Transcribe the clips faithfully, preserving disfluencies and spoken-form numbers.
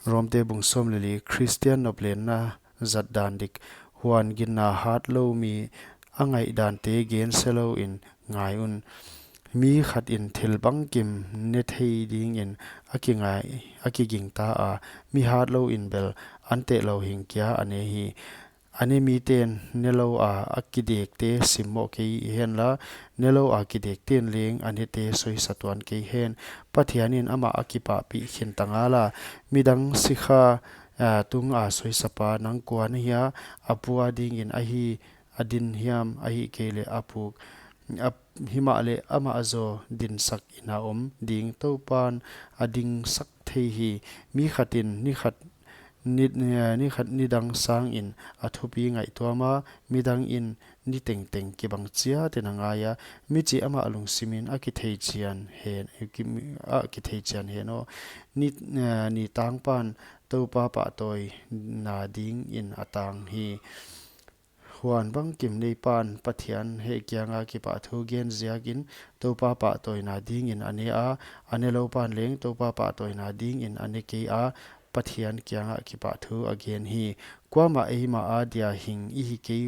Romte bung sawm leh li. Khristian noplenna zat dan dik. Huan ginna hatlou mi a ngaih dante gense louin ngai un. Mi khat in thil bangkim ne thei dingin a kingai, a kigingta a, mi hatlouin bel an tehlou hing kia a ne hi. A ne miten nelou a a kidekte simmoh kei hen la, nelou a kidekten leng a nete soisa tuan kei hen. Pathian in amah a kipahpih khin ta ngal a, midang sikha, ah, tunga soisapa, nang kua na hia? A pu a dingin ahi a din hiam, ahihkeileh a puk? A, himahleh amah zaw dinsak in a om ding, Toupan a dingsak thei hi. Mi khat in ni khat ni, eh, ni khat nidang sangin a thupi ngaihtuam a, midang in ni tengteng kibang chiatin a ngai a, mi chih amah lungsimin a kitheichian hen, ki, a kitheichian hen aw. Ni, eh, ni tangpan Toupa pahtawina dingin a tang hi. Huan bangkim neipan Pathian heh kianga kipahthu gen ziakin Toupa pahtawina dingin a ne a, a neloupan leng Toupa pahtawina dingin a ne kei a, Pathian kianga kipahthu a gen hi. Kuamah eimah adia hing i hi kei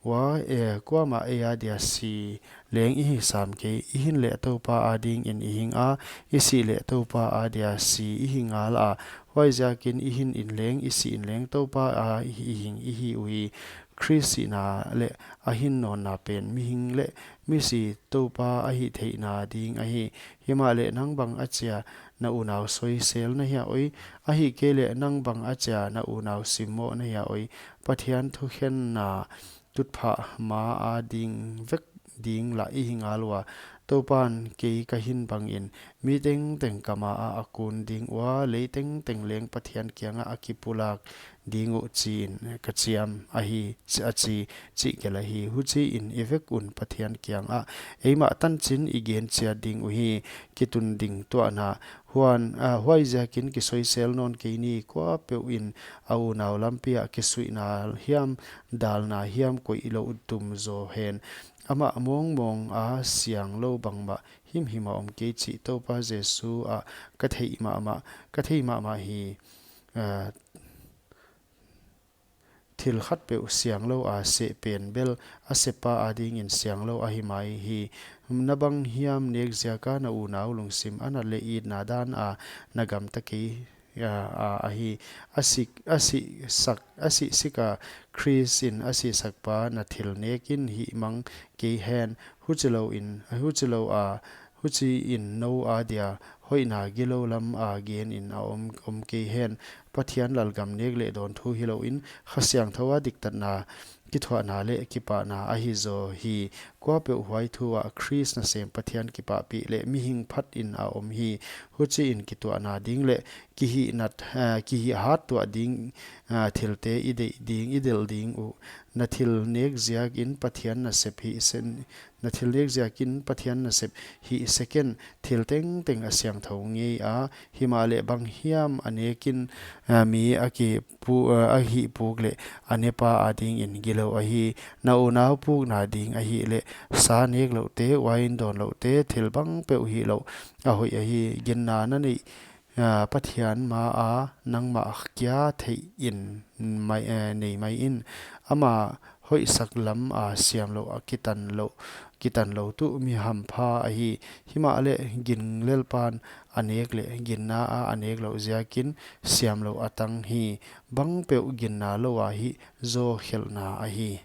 ua, eh, kuamah ei adia si leng i hi sam kei. I hin leh Toupa a dingin i hing a, i sih leh Toupa adia si i hi ngal a. Huaiziakin i hin in leng, i sih in leng Toupa a i hing i hi uhi. Khrist sihna leh a hin nawnna pen mihing leh misi Toupa a hih theihna ding ahi. Himahleh nang bang achia na unau soisel na hia oi? Ahihkeileh nang bang achia na unau simmoh na hia oi? Pathian thukhenna tutphah ma a ding vek ding lah i hi ngal ua. Toupan kei ka hin bangin mi tengteng ka ma ah a kun ding ua, lei tengteng leng Pathian kiangah a kipulak ding uh chiin ka chiam ahi, a chi, chih gelh ahi. Huchiin i vek un Pathian kiangah eimah tanchin i gen chiat ding uhi. Kitunding tuahna. Huan, ah, huaiziakin kisoisel nawn kei ni. Kuapeuh in a unau lampi ah kisuihna hiam, dalna hiam koih lou tum zaw hen. Amah mawngmawng a sianglou bangmah himhim a om kei chih Toupa Jesu ah ka theih mahmah, ka theih mahmah hi. Ah, thil khatpeuh sianglou a seh pen bel a seppa a dingin sianglou ahi mai hi. Na bang hiam nek ziaka na unau lungsim a nat leh itna dan a na gamta kei, a, a, ahi. A sih, a sih sak, a sih sika Khrist in a sihsakpa na thil nekin hihmang kei hen. Huchilouin, huchilou a, huchiin nou adia hoihna gilou lam a genin a om, om kei hen. Pathian lalgam nek leh dawn thu hilouin Kha Siangthou a diktatna, kithuahna leh kipahna ahi zaw hi. Kuapeuh huai thu ah Khrist nasem Pathian kipahpih leh mihing phatin a om hi. Huchiin kituahna ding leh kihih nat, ah, kihih hat tuah ding, ah, thilte i deih ding, i delh ding uh. Na thil nek ziakin Pathian nasep hih sen, na thil nek ziakin Pathian nasep hih seken. Thil tengteng a siangthou ngei a, himahleh bang hiam a nekin, ah, mi a kipu-, ah, a hih puk leh a nepa a dingin gilou ahi. Na unau pukna ding ahihleh sa nek louhte, uain dawn louhte, thil bangpeuh hihlouh a hoih ahi. Ginna na neih, ah, Pathian ma a nangmah kia theihin mai, eh, nei mai in. Ama hoihsak lam a siamlouh a kitanlouh, kitanlouh tuh mi hampha ahi. Himahleh ginlelpan a nek leh ginna a a nek louh ziakin siamlouh a tang hi. Bangpeuh ginna lou a hih zaw khelhna ahi.